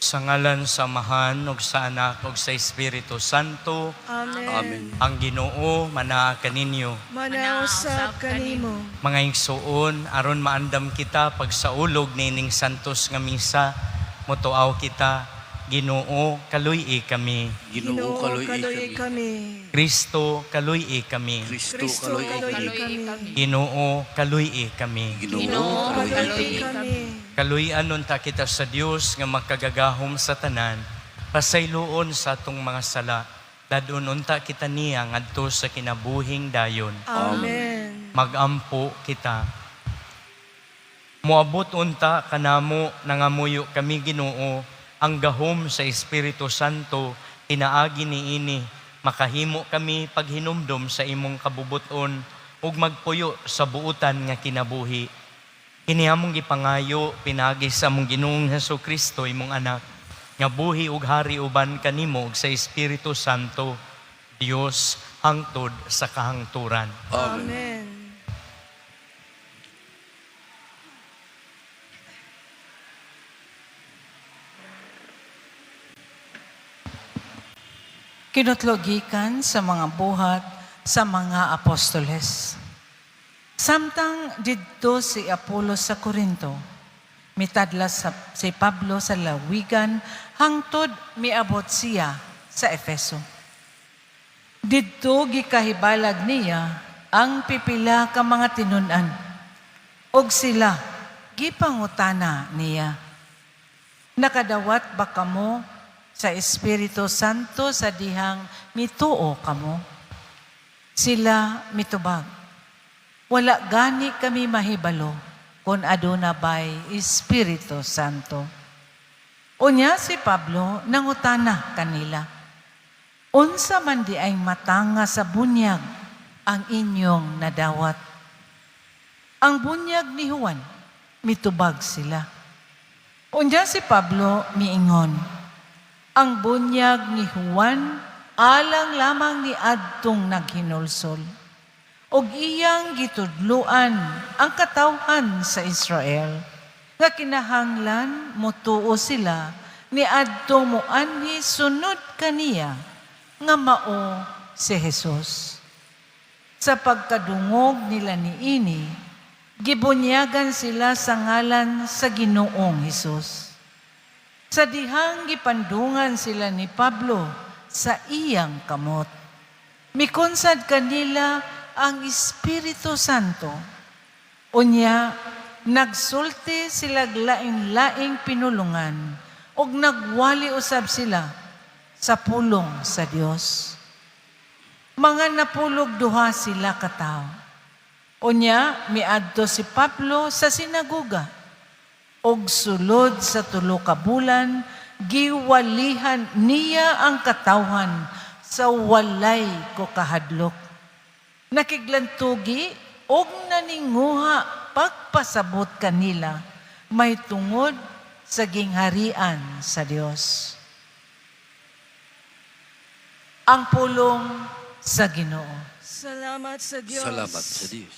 Sa ngalan sa Amahan ug sa Anak ug sa Espiritu Santo. Amen. Amen. Ang Ginoo manaa kaninyo. Manaa usab kanimo. Mga igsuon, aron maandam kita pagsaulog nining santos nga misa, motuaw kita, Ginoo, kaluy-i kami. Ginoo, kaluy-i kaluy kami. Kami. Kristo, kaluy-i kami. Kristo, Kristo, kaluy-i kaluy-i kami. Kami. Ginoo, kaluy-i kami. Ginoo, kaluy-i Kaluy-i kami. Kami. Kaluy-an unta kita sa Dios nga makagagahom sa tanan, pasayloon sa atong mga sala, dadon unta kita niya ngadto sa kinabuhing dayon. Amen. Magampo kita. Moabot unta kanamo, nangamuyo kami, Ginoo, ang gahom sa Espiritu Santo. Pinaagi niini, makahimo kami paghinumdom sa imong kabubuton ug magpuyo sa buutan nga kinabuhi. Kini among gipangayo pinaagi sa among Ginoong Hesus Kristo, imong anak, nga buhi ug hari uban kanimo ug sa Espiritu Santo, Dios, hangtod sa kahangturan. Amen. Amen. Kinutlo gikan sa mga Buhat sa mga Apostoles. Samtang didto si Apolos sa Corinto, mitadla si Pablo sa lawigan hangtod miabot siya sa Efeso. Didto gikahibalag niya ang pipila ka mga tinun-an ug sila gipangutana niya, "Nakadawat ba kamo sa Espiritu Santo sa dihang mituo kamo?" Sila mitubag, "Wala gani kami mahibalo kung aduna bay Espiritu Santo." Unya si Pablo nangutana kanila, "Unsa man diay matanga sa bunyag ang inyong nadawat?" "Ang bunyag ni Juan," mitubag sila. Unya si Pablo miingon, "Ang bunyag ni Juan alang lamang ni adtong naghinulsol ug iyang gitudluan ang katawhan sa Israel nga kinahanglan motuo sila ni adtong moanhi sunod kaniya nga mao si Jesus." Sa pagkadungog nila niini, gibunyagan sila sa ngalan sa Ginoong Hesus. Sa dihang gipandungan sila ni Pablo sa iyang kamot, mikunsad kanila ang Espiritu Santo. Unya, nagsulti sila laing-laing pinulungan ug nagwali usab sila sa pulong sa Dios. Mga 42 sila katawo. Unya, miadto si Pablo sa sinagoga. Og sulod sa 3 ka bulan, giwalihan niya ang katawhan sa walay ko kahadlok. Nakiglantugi og naninguha pagpasabot kanila may tungod sa gingharian sa Dios. Ang pulong sa Ginoo. Salamat sa Dios. Salamat sa Diyos.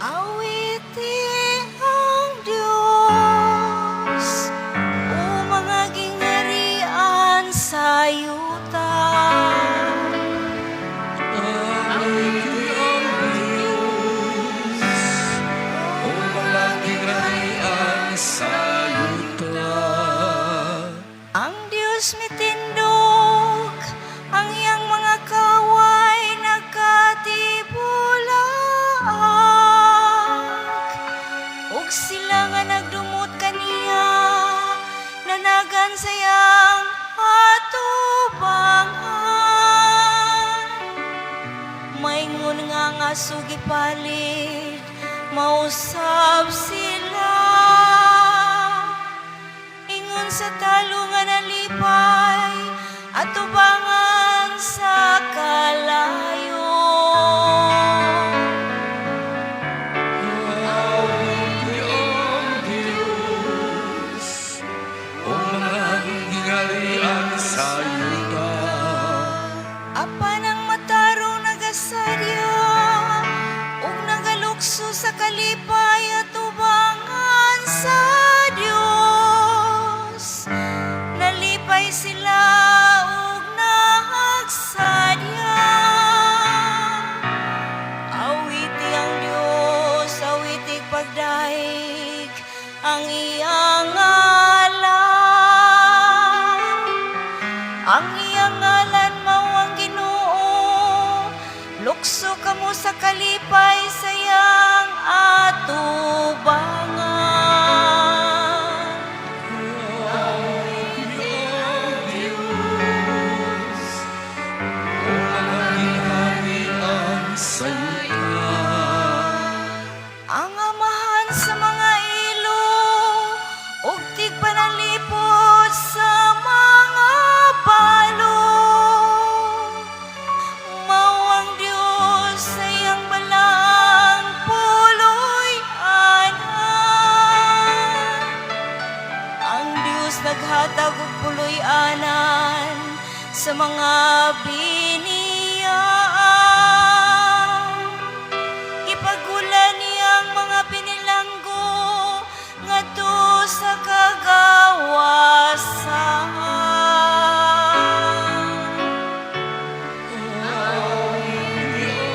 Awiti ang Diyos, o mga gingharian sa yuta. Awiti ang Diyos, o mga gingharian sa yuta. Ang Diyos mitindog, ang iyang mga kaway nagkatibulak. Ug sila nga nagdumot kaniya, nanagan sa iyang atubangan. Maingon nga ang aso gipalit, mausab sila. Ingon sa talo nga nalipay, atubangan sa kalayo. Awiti ang Diyos, o mga gingharian sa yuta. Apan ang sa kalipay sa iyang atubangan. Ang Diyos, o palaging hari ang sayutan. Ang Amahan sa mga ilo ug tigpanalipod sa mga balo. Mao ang Dios sa iyang balaang puloy-anan. Ang Dios naghatag og puloy-anan sa mga biniyaan. Gipagula niya ang mga binilanggo ngadto sa kagawasan.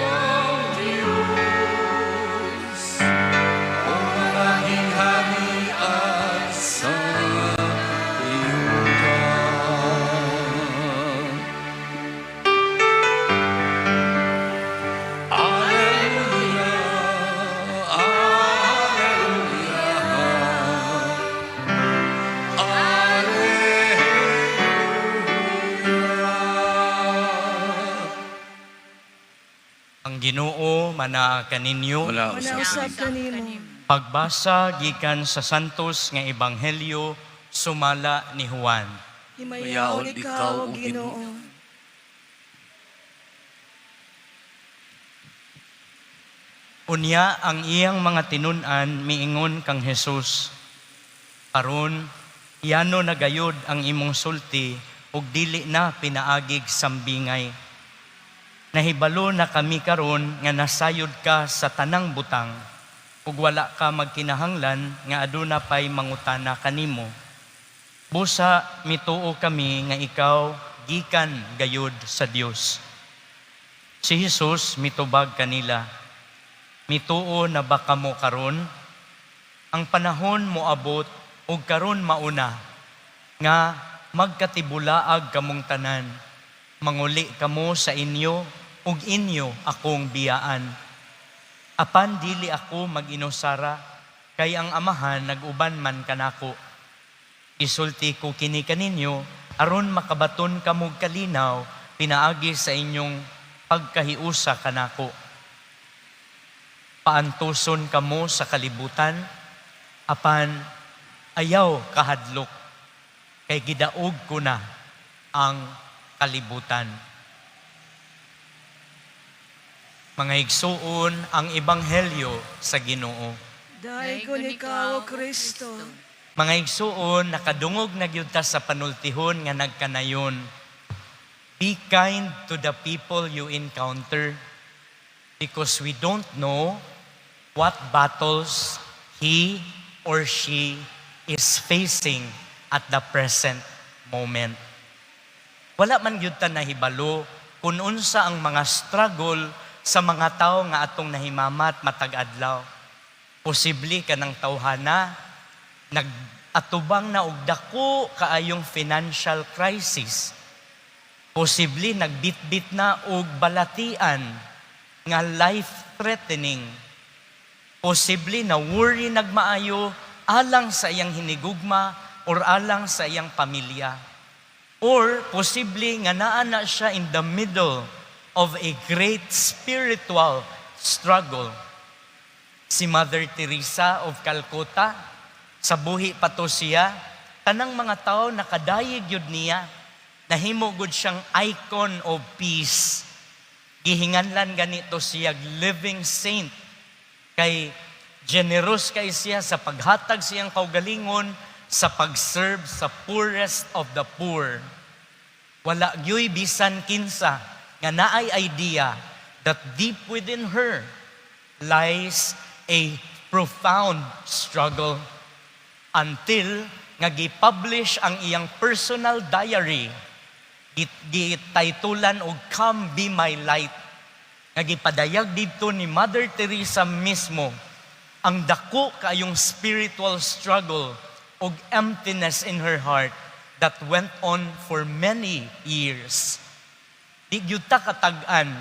Ang Diyos, o palaging hari ang sayutan. Alleluia, Alleluia, Alleluia. Ang Ginoo manaa kaninyo. Wala usab Manausap kanimo. Pagbasa gikan sa Santos nga Ebanghelyo sumala ni Juan. Himayaon ikaw, O Ginoo. Unya ang iyang mga tinun-an miingon kang Jesus, "Karon, yano na gayod ang imong sulti ug dili na pinaagig sambingay. Nahibalo na kami karon nga nasayod ka sa tanang butang ug wala ka magkinahanglan nga aduna pay mangutana kanimo. Busa mituo kami nga ikaw gikan gayod sa Dios." Si Jesus mitubag kanila, "Mituo na ba kamo karon? Ang panahon moabot ug karon mauna nga magkatibulaag kamong tanan. Manguli kamo sa inyo ug inyo akong biyaan. Apan dili ako mag-inusara kay ang Amahan nag-uban man kanako. Isulti ko kini kaninyo aron makabaton kamo kalinaw pinaagi sa inyong pagkahiusa kanako. Paantuson kamo sa kalibutan, apan ayaw kahadlok, kay gidaog ko na ang kalibutan." Mga igsuon, ang ebanghelyo sa Ginoo. Daygon ikaw, O Kristo. Mga igsuon, nakadungog na gyud ta sa panultihon nga nagkanayon, "Be kind to the people you encounter because we don't know what battles he or she is facing at the present moment." Wala man gyud ta nahibalo kung unsa ang mga struggle sa mga tawo nga atong nahimamat matag adlaw. Posible kanang tawhana nag-atubang na og dako kaayong financial crisis. Posible nagbitbit na og balatian nga life-threatening. Posible na worry nagmaayo alang sa iyang hinigugma or alang sa iyang pamilya. Or posible nga naa na siya in the middle of a great spiritual struggle. Si Mother Teresa of Calcutta, sa buhi pa to siya, tanang mga tao nakadayeg yun niya, nahimo gud siyang icon of peace. Gihinganlan ganito siya living saint kay generous kay siya sa paghatag siyang kaugalingon sa pag-serve sa poorest of the poor. Wala gyoy bisan kinsa nga naay idea that deep within her lies a profound struggle until nga gi-publish ang iyang personal diary, gitaytulan og "Come Be My Light," nga gipadayag didto ni Mother Teresa mismo ang dako kaayong spiritual struggle og emptiness in her heart that went on for many years. Di gyud ta katag-an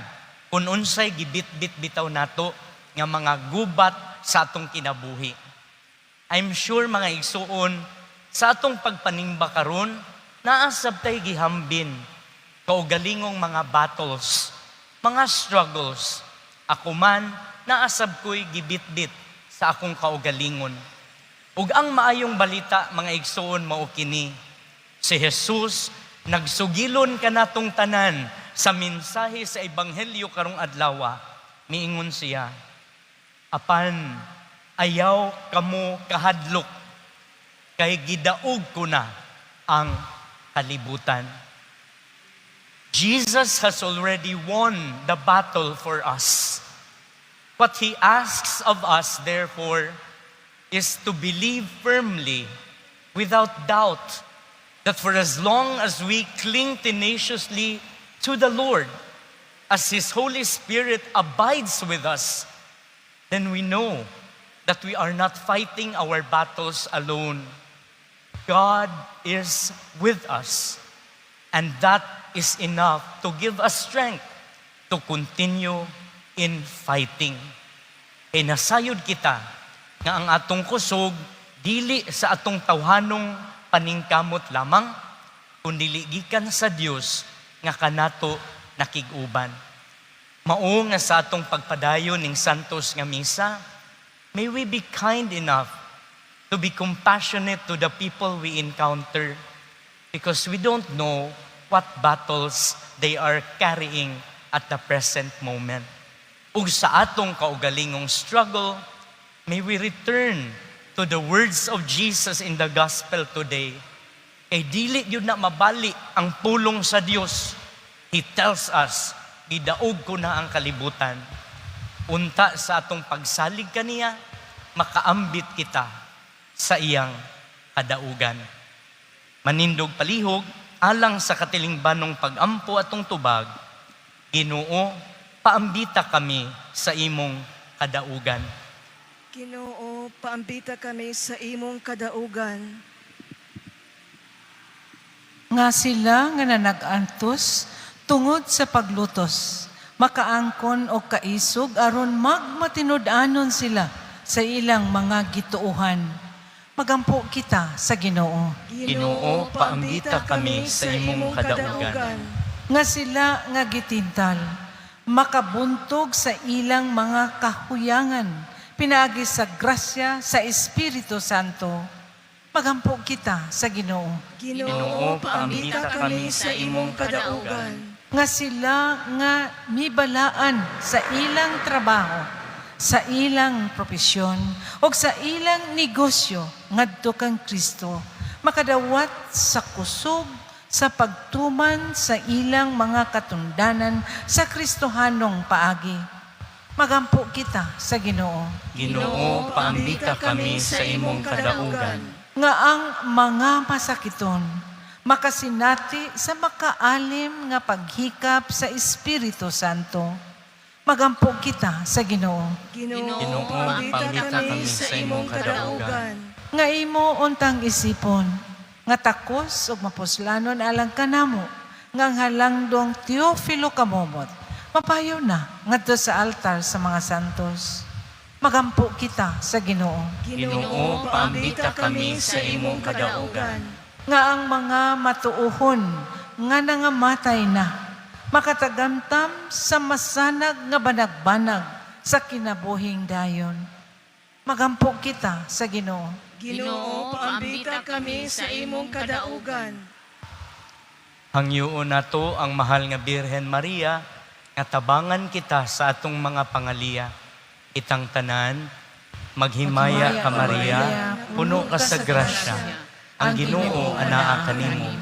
kung unsa ang mga struggle sa mga tawo Kung unsay gibitbit bitaw nato nga mga gubat sa atong kinabuhi. I'm sure, mga igsuon, sa atong pagpanimba karon, naa sab tay gihambin kaugalingong mga battles, mga struggles. Ako man, naa sab ko'y gibitbit sa akong kaugalingon. Ug ang maayong balita, mga igsuon, mao kini: si Jesus nagsugilon kanatong tanan sa mensahe sa ebanghelyo karong adlaw. Miingon siya, "Apan ayaw kamo kahadlok kay gidaog ko na ang kalibutan." Jesus has already won the battle for us. What he asks of us, therefore, is to believe firmly, without doubt, that for as long as we cling tenaciously to the Lord, as His Holy Spirit abides with us, then we know that we are not fighting our battles alone. God is with us, and that is enough to give us strength to continue in fighting. Kay nasayod kita nga ang atong kusog dili sa atong tawhanong paningkamot lamang, kundi gikan sa Dios nga kanato nakig-uban. Mao nga sa atong pagpadayon ning Santos nga Misa, may we be kind enough to be compassionate to the people we encounter because we don't know what battles they are carrying at the present moment. Ug sa atong kaugalingong struggle, may we return to the words of Jesus in the gospel today. Kay dili gyud na mabali ang pulong sa Dios. He tells us, "Gidaog ko na ang kalibutan." Unta sa atong pagsalig kaniya, makaambit kita sa iyang kadaugan. Manindog palihog, alang sa katilingbanong pagampo atong tubag: Ginoo, paambita kami sa imong kadaugan. Ginoo, paambita kami sa imong kadaugan. Nga sila nga nanag-antos tungod sa paglutos, makaangkon og kaisog aron magmatinud-anon sila sa ilang mga gituohan. Magampo kita sa Ginoo. Ginoo, paambita kami sa imong kadaugan. Nga sila nga gitintal, makabuntog sa ilang mga kahuyangan pinaagi sa grasya sa Espiritu Santo. Magampo kita sa Ginoo. Ginoo, paambita kami sa imong kadaugan. Nga sila nga mibalaan sa ilang trabaho, sa ilang propesyon o sa ilang negosyo ngadto kang Kristo, makadawat sa kusog sa pagtuman sa ilang mga katundanan sa Kristohanong paagi. Magampo kita sa Ginoo. Ginoo, paambita kami sa imong kadaugan. Nga ang mga masakiton makasinati sa makaalim nga paghikap sa Espiritu Santo. Magampo kita sa Ginoo. Ginoo, Ginoo, paambita kami sa imong kadaugan. Nga imo untang isipon nga takos ug mapuslanon alang kanamo nga ang halangdong Teofilo Camomot mapayo na ngadto sa altar sa mga santos. Magampo kita sa Ginoo. Ginoo, paambita kami sa imong kadaugan. Nga ang mga matuohon nga nangamatay na makatagamtam sa masanag nga banagbanag sa kinabuhing dayon. Magampo kita sa Ginoo. Ginoo, paambita kami sa imong kadaugan. Hangyoon nato ang mahal nga Birhen Maria nga tabangan kita sa atong mga pangaliya. Kitang tanan, maghimaya ka, Maria, puno ka sa grasya. Ang Ginoo anaa kanimo.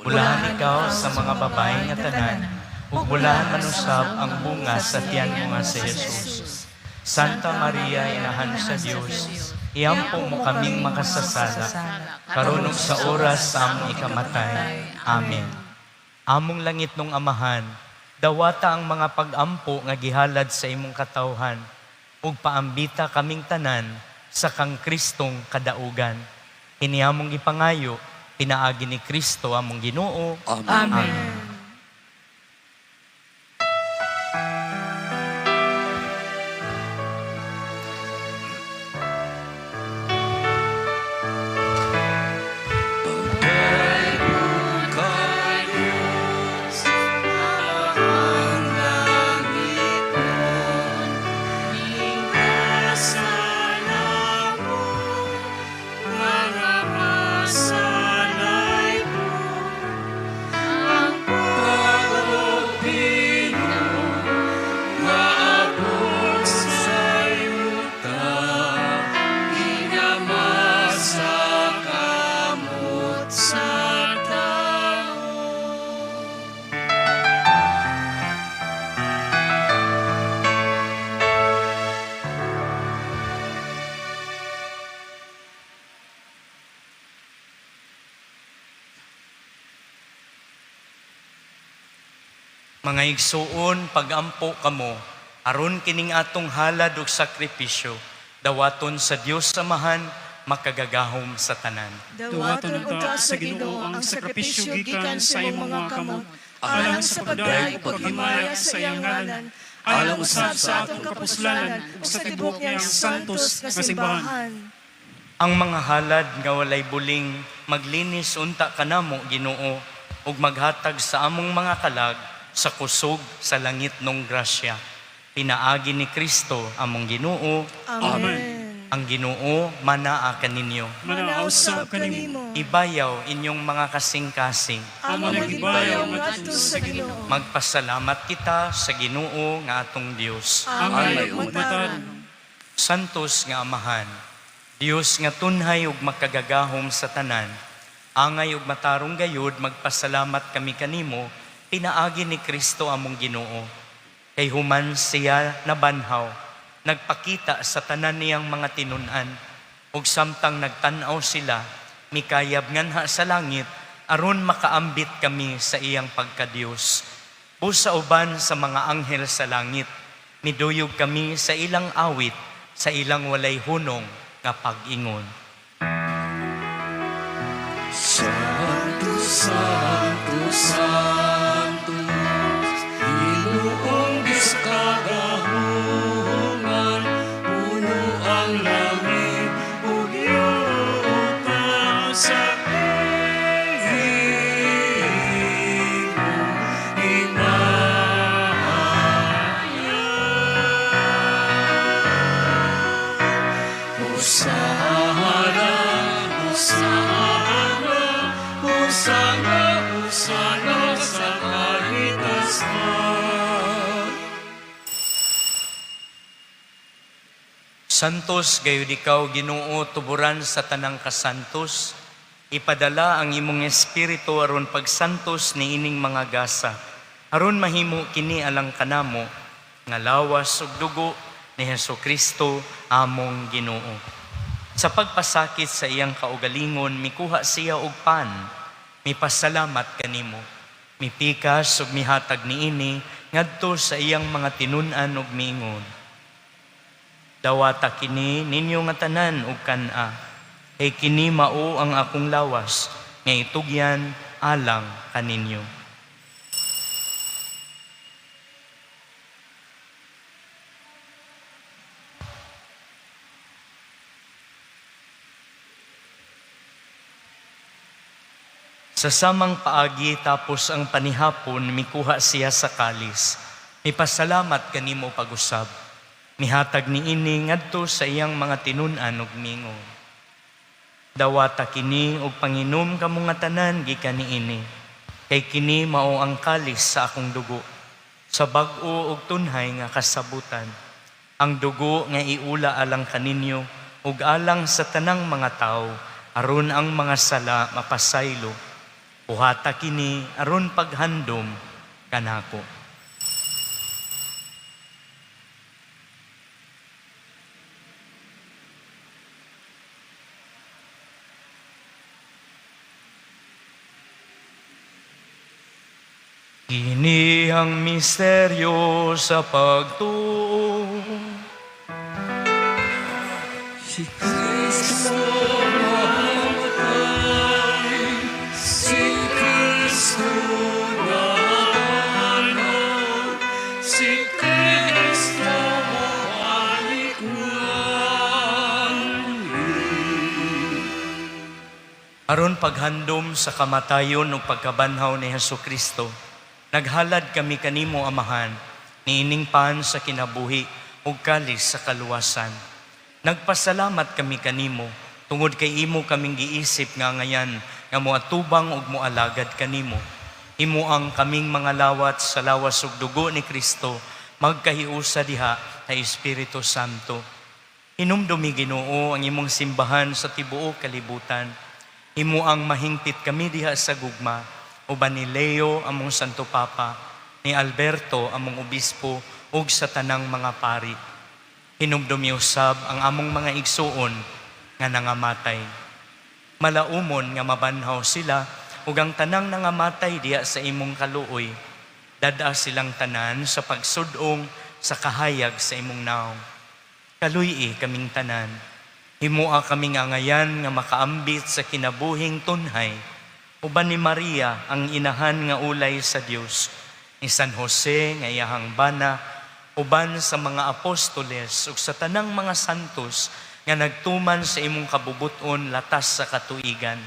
Bulahan ikaw sa mga babae nga tanan, ug bulahan man usab ang bunga sa tiyan mo nga si Jesus. Santa Maria, Inahan sa Dios, iampo mo kaming makasasala, karon ug sa oras sa among ikamatay. Amen. Among langitnong Amahan, dawata ang mga pag-ampo nga gihalad sa imong katawhan, ug paambita kaming tanan sa kang Kristong kadaugan. Kini among gipangayo, pinaagi ni Kristo among Ginoo. Amen. Amen. Mga igsuon, pagampo kamo, aron kining atong halad ug sakripisyo, dawaton sa Dios Amahan, makagagahom sa tanan. Dawaton unta sa Ginoo ang sakripisyo gikan sa imong mga kamot, alang sa pagdayeg ug paghimaya sa iyang ngalan, alang usab sa atong kapuslanan ug sa tibuok niyang santos nga simbahan. Ang mga halad nga walay buling, maglinis unta kanamo, Ginoo, ug maghatag sa among mga kalag sa kusog sa langit nung grasya. Pinaagi ni Kristo among Ginoo. Amen. Ang Ginoo manaa kaninyo. Manaa usab kanimo. Ibayaw inyong mga kasing-kasing. Amo nagibayaw ngadto sa Ginoo. Magpasalamat kita sa Ginoo nga atong Dios. Angay ug matarong. Santos nga Amahan, Dios nga tunhay ug makagagahom sa tanan, angay ug matarong gayud, magpasalamat kami kanimo pinaagi ni Kristo among Ginoo. Kay human siya nabanhaw, nagpakita sa tanan niyang mga tinun-an, ug samtang nagtan-aw sila, mikayab nganha sa langit aron makaambit kami sa iyang pagkadiyos. Busa uban sa mga anghel sa langit, miduyog kami sa ilang awit, sa ilang walay hunong nga pag-ingon. Santo, Santo, Santo, Ginoong Diyos kagahuman, puno ang langit ug yuta sa imong himaya. Hosana, Hosana, Hosana, Hosana sa kahitasan. Santos gayud ikaw, Ginoo, tuburan sa tanang kasantos. Ipadala ang imong espiritu aron pagsantos niining mga gasa. Aron mahimo kini alang kanamo nga lawas ug dugo ni Hesukristo among Ginoo. Sa pagpasakit sa iyang kaugalingon, mikuha siya og pan, mipasalamat kanimo. Mipikas ug mihatag niini ngadto sa iyang mga tinun-an ug miingon: "Dawata kini ninyo nga tanan ug kan-a. Kay kini mao ang akong lawas nga itugyan alang kaninyo." Sa samang paagi tapos ang panihapon, mikuha siya sa kalis. Mipasalamat kanimo pag-usab. Mihatag niini ngadto sa iyang mga tinun-an ug mingon: "Dawata kini ug panginom kamo nga tanan gikan niini. Kay kini mao ang kalis sa akong dugo, sa bag-o ug tunhay nga kasabutan. Ang dugo nga iula alang kaninyo ug alang sa tanang mga tawo aron ang mga sala mapasaylo. Buhata kini aron paghandom kanako." Kini ang misteryo sa pagtuo. Si Kristo namatay, si Kristo nabanhaw, si Kristo mobalik Aron paghandom sa kamatayon ug pagkabanhaw ni Hesus Kristo, naghalad kami kanimo, Amahan, niining pan sa kinabuhi ug kalis sa kaluwasan. Nagpasalamat kami kanimo tungod kay imo kaming giisip nga ngayan nga moatubang ug moalagad kanimo. Imo ang kaming mga lawat sa lawas ug dugo ni Kristo magkahiusa diha sa Espiritu Santo. Hinumdumi, Ginoo, ang imong simbahan sa tibuok kalibutan. Imo ang mahingpit kami diha sa gugma, uban ni Leo among Santo Papa, ni Alberto among Obispo, ug sa tanang mga pari. Hinumdumi usab ang among mga igsuon nga nangamatay. Malaumon nga mabanhaw sila ug ang tanang nangamatay diha sa imong kaluoy. Dad-a silang tanan sa pagsud-ong sa kahayag sa imong nawong. Kaluy-i kaming tanan. Himua kaming angayan nga makaambit sa kinabuhing tunhay. Uban ni Maria ang inahan nga ulay sa Dios, ni San Jose nga iyahang bana, uban sa mga apostoles ug sa tanang mga santos nga nagtuman sa imong kabubuton latas sa katuigan.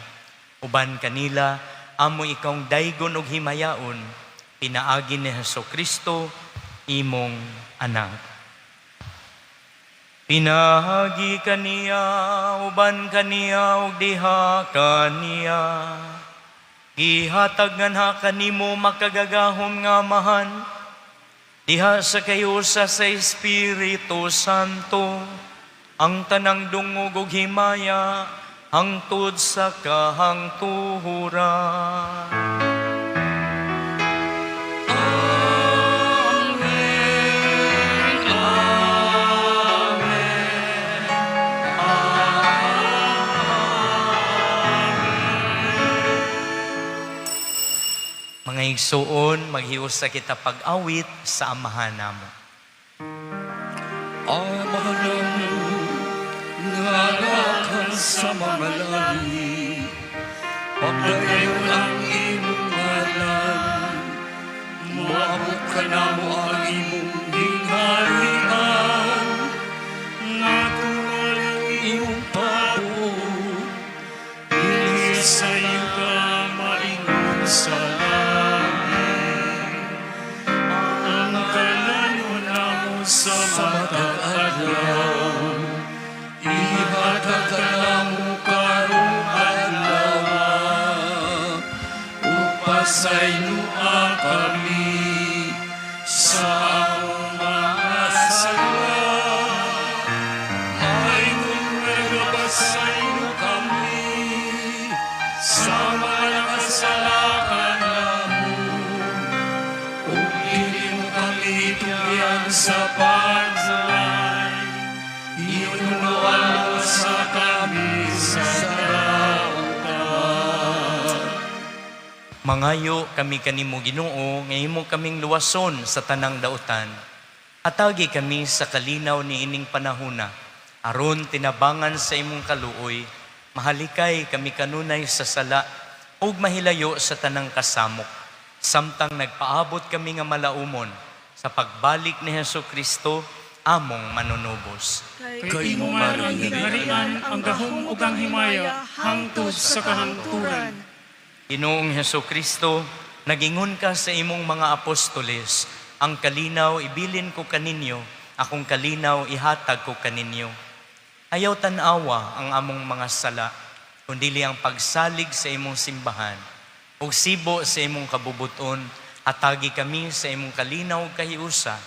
Uban kanila, amo ikawng daygon ug himayaon, pinaagi ni Hesus Kristo, imong anak. Pinaagi kaniya, uban kaniya, ug diha kaniya. Gihatag nganha kanimo makagagahom nga Amahan, diha sa kayusa sa Espiritu Santo, ang tanang dungog ug himaya, hangtod sa kahangturan. Mga igsuon, maghiusa kita pag-awit sa Amahan namo. Amahan namo, nga naa sa mga langit, pagdayon ang imong ngalan, moabot kanamo ang imong gingharian, Natural ang imong pabuot, dinhi sa yuta maingon sa langit. Ang kalanon namo sa matag adlaw, ihatag kanamo karong adlaw, ug pasayloa kami sa among mga sala. Maingon nga nagapasaylo kami sa mga nakasala kanamo. Ug dili mo kami tugyan Sa pagsulay, iunuan mo sa kami sa dautan. Mangayo kami kanimo Ginoo, nga imo kaming luwason sa tanang dautan. Atagi kami sa kalinaw ni ining panahuna, aron tinabangan sa imong kaluoy, mahalikay kami kanunay sa sala ug mahilayo sa tanang kasamok. Samtang nagpaabot kami nga malaumon sa pagbalik ni Hesus Kristo among manunubos. Kay imo man ang gingharian, ang gahom ug ang himaya, hangtod sa kahangturan. Ginoong Heso Kristo, nagingon ka sa imong mga apostoles, ang kalinaw ibilin ko kaninyo, akong kalinaw ihatag ko kaninyo. Ayaw tan-awa ang among mga sala, kundili ang pagsalig sa imong simbahan. Ug sibo sa imong kabubuton, atagi kami sa imong kalinaw ug kahiusa,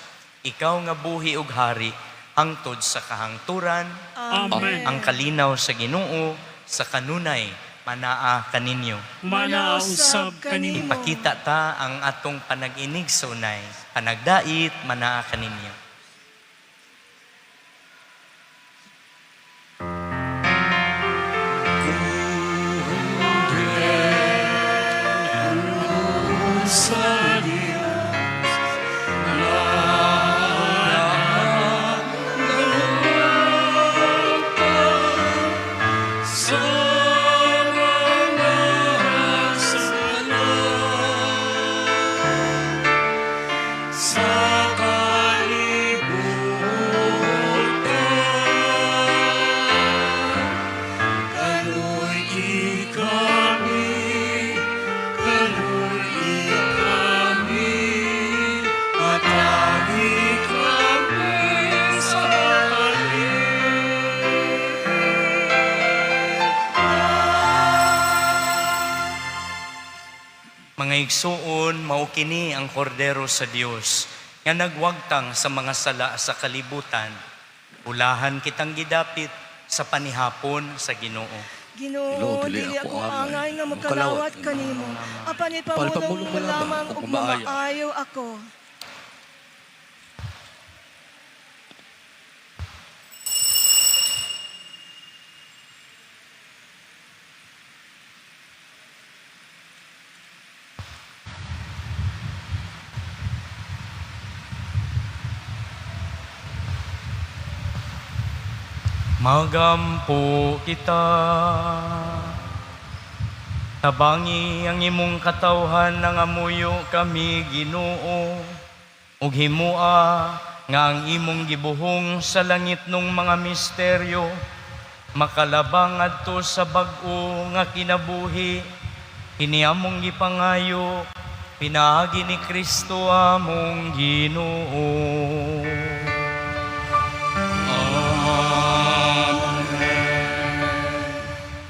ikaw nga buhi ug hari, hangtod sa kahangturan. Amen. Ang kalinaw sa Ginoo sa kanunay manaa kaninyo. Manausab kanimo. Ipakita ta ang atong panag-inig sa unay, panagdait manaa kaninyo. Sa Diyos, sa mga sala, sa kalibutan, kaluy kami, kaluy kami, atagi kami sa Mga igsuon, mao kini ang kordero sa Dios nga nagwagtang sa mga sala sa kalibutan. Ulahan kitang gidapit sa panihapon sa Ginoo. Ginoo, dili ako angay nga makalawat kanimo. Apan ipamulong mo lamang ug mamaayo ako. Magampo kita. Tabangi ang imong katawhan, nangamuyo kami, Ginoo. Ug himua nga ang imong gibuhong sa langitnong mga misteryo makalabang adto sa bag-o nga kinabuhi. Kini among gipangayo pinaagi ni Kristo among Ginoo.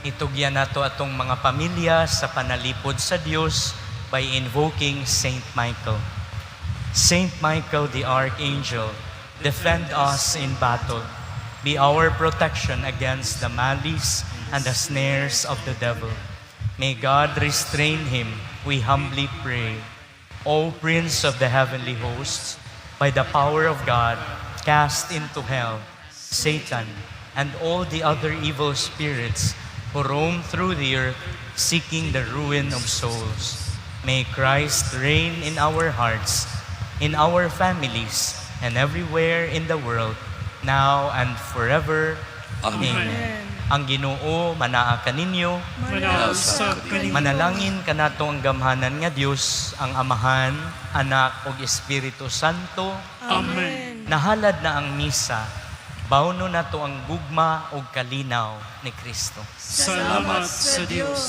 Itugyan nato atong mga pamilya sa panalipod sa Dios by invoking Saint Michael. Saint Michael the Archangel, defend us in battle. Be our protection against the malice and the snares of the devil. May God restrain him, we humbly pray. O Prince of the heavenly hosts, by the power of God, cast into hell Satan and all the other evil spirits who roam through the earth seeking the ruin of souls. May Christ reign in our hearts, in our families, and everywhere in the world, now and forever. Amen. Amen. Ang Ginoo manaa kaninyo. Manaa usab kanimo. Manalangin kanato ang gamhanan nga Dios, ang Amahan, Anak ug Espiritu Santo. Amen. Nahalad na ang misa. Bawno nato ang gugma ug kalinaw ni Kristo. Salamat sa Dios.